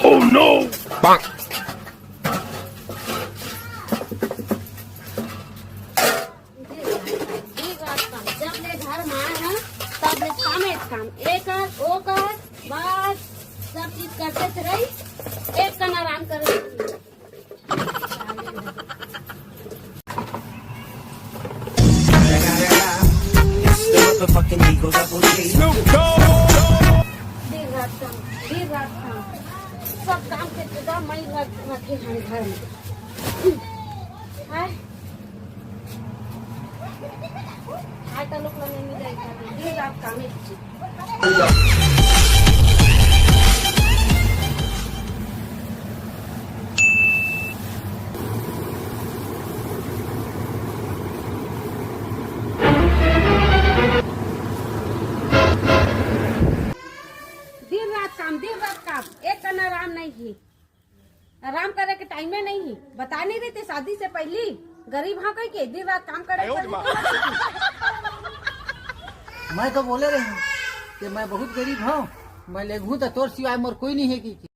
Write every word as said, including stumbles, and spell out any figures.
Oh no! दिन रात काम, दिन रात काम। जब ले घर में आए हैं, तब ले काम, एक काम, एक कर, वो कर, बस सब चीज करते थे रही, एक कन आराम करे। दिन रात काम, दिन रात काम, सब काम के जुदा मई रख-, रखे हैं घर में। हाय। आज तो लोग लगे नहीं जाए खाते, दिन रात काम ही कीजिए। दिन रात काम, दिन रात काम, एक कन आराम नहीं है। आराम करे के टाइमे नहीं है। बता नहीं रही थी शादी से पहली गरीब हाँ कह के दिन रात काम करे के पहली। मैं तो बोले रहे हूँ कि मैं बहुत गरीब हूँ, मैं लेगहूँ तो तोर सिवाय मोर कोई नहीं है कि, कि।